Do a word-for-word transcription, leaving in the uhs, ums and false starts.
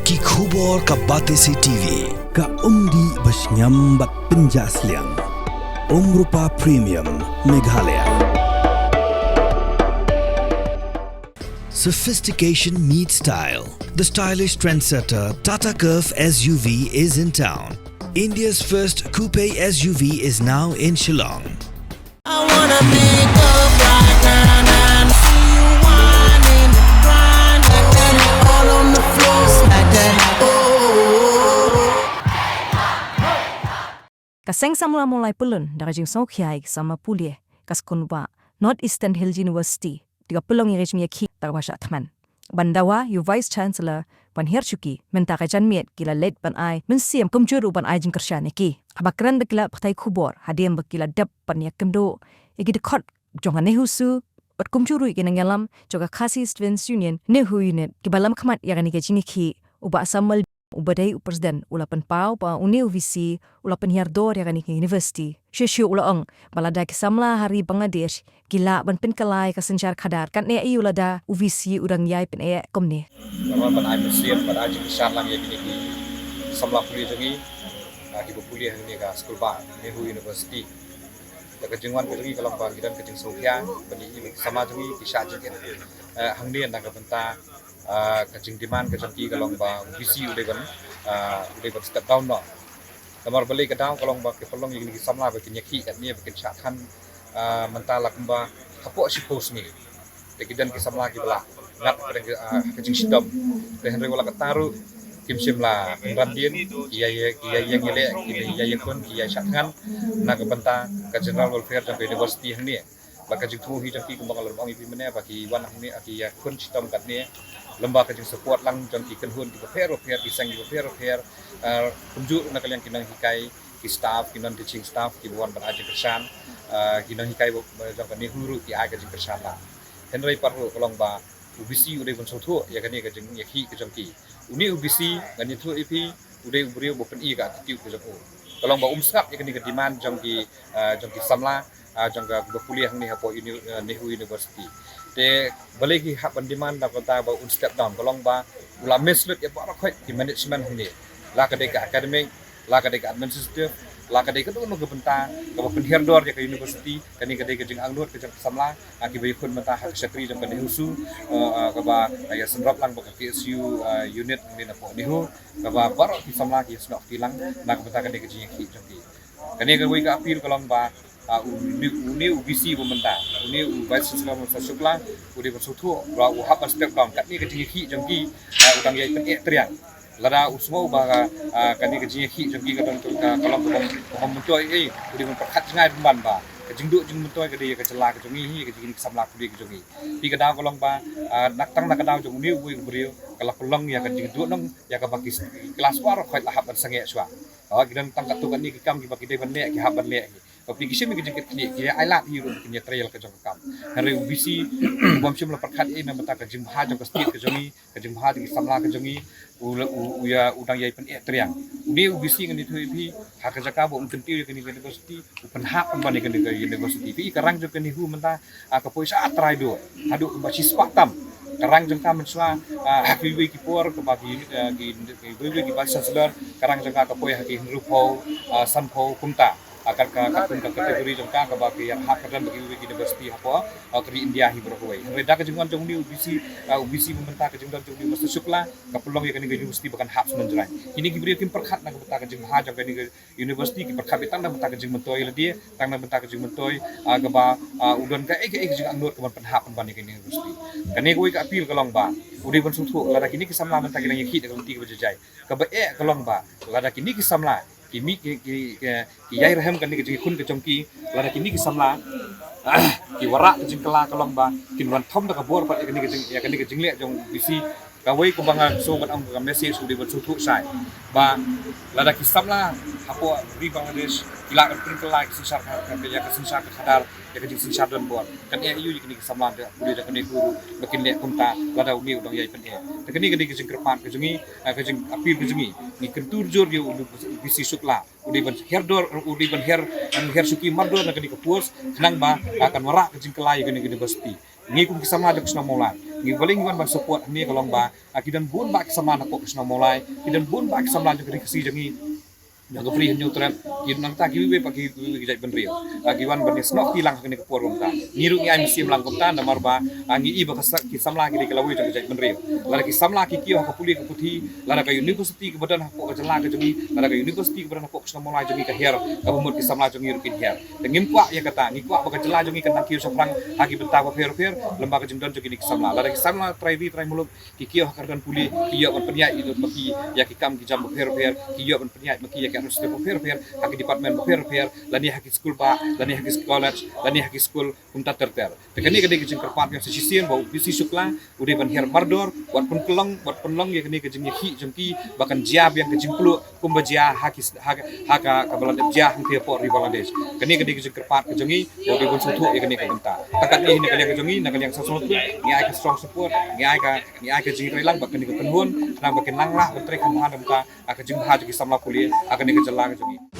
Ki khubor ka Batesi T V. Ka umdih ba shngiam bad pynjah sliang. Umrupa Premium Meghalaya. Sophistication meets style. The stylish trendsetter Tata Curvv S U V is in town. India's first coupe S U V is now in Shillong. I wanna make up right now, now. See you whining, grinding, all on the floor, smack that. Oh. Ka seng samla Mawlai Pyllun da ka jingsngewkhia ïa ki samla pule ka skul bah North Eastern Hill University te ka pynlong ïa ka jingïakhih da kaba shah thngan. Ban dawa ïa u Vice Chancellor ban hiar shuki, mynta ka janmiet ki la leit ban ai mynsiem kumjuh ruh ban ai jingkyrshan ïa ki. Haba kren da ki lad pathai khubor hadien ba ki la dep ban ïakynduh ïa ki dkhot jong ka NEHUSU bad kumjuh ruh ïa ki nongïalam jong ka Khasi Students Union NEHU Unit, kiba lam khmat ïa kane ka jingïakhih, u Bah Samuel, uba dei u President, u la pynpaw ba une u VC u la pynhiar dor ïa kane ka university. Shuh shuh u la ong ba lada ki samla ha ri Bangladesh ki lah ban pynkylla ïa ka synshar khadar, kan eh aïu lada u VC u dang ïai pyneh kumne. Namar ban ai mynsiem, ban ai jingkyrshan lang ïa kine ki samla pule jong ngi, ah, kiba pule hangne ka skul bah NEHU University. Da ka jingwan ka jong ngi ka long ba ngi don ka jingsngewkhia ba ngi i ki samla jong ngi ki shah jingit, eh, hangne na ka bynta, ah, ka jingdemand ka jong ki ka long ba u VC u dei ban, ah, u dei ban step down noh. Namar balei ka daw ka long ba ki pynlong ïa kine ki samla ba kin ïakhih katne ba kin shah thngan, ah, mynta la kumba hapoh shiphew sngi. Te ki don ki samla kiba la ngat ka, ah, ka jingshitom. Te hynrei wat la katta ruh kim shym la pynran dien, ki ïa, ki ïa ïeng ïaleh, ki ïa ïakhun, ki ïa shah thngan na ka bynta ka general welfare jong ka university hangne. Bad ka jingthmu hi jong ki kumba nga la ong ïa phi mynne ba ki wan hangne ki ïakhun shitom katne lem bad ka jingsupport lang jong ki kynhun kiba pher bapher, ki seng kiba pher bapher, ah, kumjuh na ka liang ki nonghikai, ki staff, ki non-teaching staff kiba wan ban ai jingkyrshan, ah, ki nonghikai ba, ba jong ka NEHU ruh ki ai ka jingkyrshan lang. Hynrei pat ruh ka long ba u VC u dei ban sngewthuh ïa kane ka jingïakhih ka jong ki. Une u VC ngan ïathuh ïa phi, u dei u briew ba pyni ka attitude ka jong u. Ka long ba um sngap ïa kane ka demand jong ki, ah, jong ki samla, ah, jong ka ba pule hangne hapoh uni-, ah, NEHU University. Te balei ki hap ban demand na ka bynta ba un step down, ka long ba u la mislead ïa baroh khoit ki management hangne. La ka dei ka academic, la ka dei ka administrative, la ka dei kano kano ka bynta kaba pynhiar dor ïa ka university, kane ka dei ka jingangnud ka jong ki samla, ah, kiba ïakhun mynta ha ka shakri jong ka NEHUSU, ah, ah, kaba, ah, ïa synrop lang bad ka KSU, ah, unit hangne napoh NEHU, kaba baroh ki samla ki ïa snoh kti lang na ka bynta kane ka jingïakhih jong ki. Kane kawei ka appeal ka long ba, ah, une, une u VC ba mynta, une u Vice Chancellor Mister Shukla, u dei ban sngewthuh ba u hap ban step down, katne ka jingïakhih jong ki, ah, u dang ïai pyneh triang. Lada u sngew ba ka, ah, kane ka jingïakhih jong ki ka don ka, ka long ka bym, ka bym myntoi, eh, u dei ban pyrkhat jngai pynban ba ka jingduh jingmyntoi ka dei ïa ka jylla ka jong ngi hi, ïa ka jingïakhih samla pule ka jong ngi. Phi, ka daw ka long ba, ah, na tang na ka daw jong une uwei u briew ka la pynlong ïa ka jingduh nong ïa kaba ki klas baroh khoit la hap ban sangeh shuwa. Ah, ki don tang katto katne ki kam kiba ki dei ban leh, ki hap ban leh hi. Ba phi, ki shim ïa ka jingkitkhlieh, ki ïa ailad hi ruh kin ïatrei ïa la ka jong ka kam. Hynrei u VC u bym shym la pyrkhat ei na ka bynta ka jingbha jong ka state ka jong ngi, ka jingbha jong ki samla ka jong ngi, u la, u, u ïa, u dang ïai pyneh triang. Une u VC ngan ïathuh ïa phi, ha ka jaka ba un kyntiew ïa kane ka university, u pynhap pynban ïa kane ka university. Phi, ka rang jong ka NEHU mynta, ah, ka poi sha trai dur, haduh kumba shispah tam. Ka rang jong ka mynshuwa, ah, ha kiwei ki por kaba ki, ah, ki, kiwei ki Vice Chancellor, ka rang jong ka ka poi ha ki hynriewphew, ah, sanphew kumta. Ah, ka, ka, ka kum ka category jong ka kaba ki ïarap ka don bad kiwei ki university hapoh, ah, ka ri India hi baroh kawei. Hynrei da ka jingwan jong une u VC, ah, u VC ba mynta, ka jingdon jong une u Mister Shukla, ka pynlong ïa kane ka university ba kan hap shnong jrang. Kine ki briew kim pyrkhat na ka bynta ka jingbha jong kane ka university, ki pyrkhat beit tang na ka bynta ka jingmyntoi lade, tang na ka bynta ka jingmyntoi, ah, kaba, ah, u don kaei kaei ka jingangnud kaban pynhap pynban ïa kane ka university. Kane kawei ka appeal ka long ba u dei ban sngewthuh, lada kine ki samla mynta ki dang ïakhih da ka lynti kaba jai jai. Kaba eh ka long ba lada kine ki samla ki mih, ki, ki, ki, ki ïai rhem kane ka jingïakhun ka jong ki, lada kine ki samla ki wanrah ka jingkylla, ka long ba kin wan thom da ka bor pat ïa kane ka jing, ïa kane ka jingleh jong u VC. Kawei kaba nga sngew ban ong ka message u dei ban sngewthuh shai ba lada ki samla hapoh ri Bangladesh ki lah ban pynkylla ïa ka synshar ka, ka, ïa ka synshar ka khadar, ïa ka jingsynshar donbor, kan eh aïu ïa kine ki samla da pule da kane ka ru ba kin leh kumta lada une u dang ïai pyneh. Te kane ka dei ka jingkyrpad ka jong ngi, eh, ka jingappeal ka jong ngi. Ngi kyntu jur ïa u VC Shukla, u dei ban hiar dor, u dei ban hiar, ban hiar shuki mardor na kane ka post, khnang ba, ah, kan wanrah ka jingkylla ïa kane ka university. Ngi kum ki samla jong ka shnong Mawlai, Ngi balei ngi wan ban support hangne ka long ba, ah, ki don bun bah ki samla hapoh ka shnong Mawlai, ki don bun bah ki samla jong ka ri Khasi jong ngi, jong ka Bri Hynñiewtrep, ki nangta kiwei pat ki, kiwei ki jaitbynriew. Ah, ki wan ban ïasnoh kti lang ha kane ka por kumta. Ngi ruh ngi ai mynsiem lang kumta namar ba, ah, ngi i ba ka sa-, ki samla ki dei ka lawei jong ka jaitbynriew. Lada ki samla ki kiew ha ka pule ka puthi, lada ka university kaba don hapoh ka jylla ka jong ngi, lada ka university kaba don hapoh ka shnong Mawlai jong ngi ka hiar, kaba mut ki samla jong ngi ruh kin hiar. Te ngim kwah ïa kata, ngi kwah ba ka jylla jong ngi kan nang kiew shaphrang ha ki bynta bapher bapher, lyngba ka jingdon jong kine ki samla. Lada ki samla trai ri trai muluk ki kiew ha ka rynsan pule, ki ïoh ban pynïaid ïa ki kam ki jam bapher bapher, ki ïoh ban pynïaid ma ki ïa ki administration bapher bapher, ha ki department bapher bapher, lane ha ki skul bah, lane ha ki college, lane ha ki skul kumta ter ter. Te kane ka dei ka jingkyrpad jong sa shisien ba u P C Shukla u dei ban hiar mardor, wat pynlong, wat pynlong ïa kane ka jingïakhih jong ki ba kan jia biang ka jingpluh kumba jia ha ki, ha ka, ha ka, kaba la dep jia hangtei hapoh ri Bangladesh. Kane ka dei ka jingkyrpad ka jong ngi, ba u dei ban sngewthuh ïa kane ka bynta. Tang katne hi na ka liang ka jong ngi, na ka liang Sawdong Sawdong, ngi ai ka strong support, ngi ai ka, ngi ai ka jingïatreilang bad kane ka kynhun, khnang ba kin nang lah ban trei kham bha na ka bynta, ah, ka jingbha jong ki samla pule ha kane ka jylla ka jong ngi.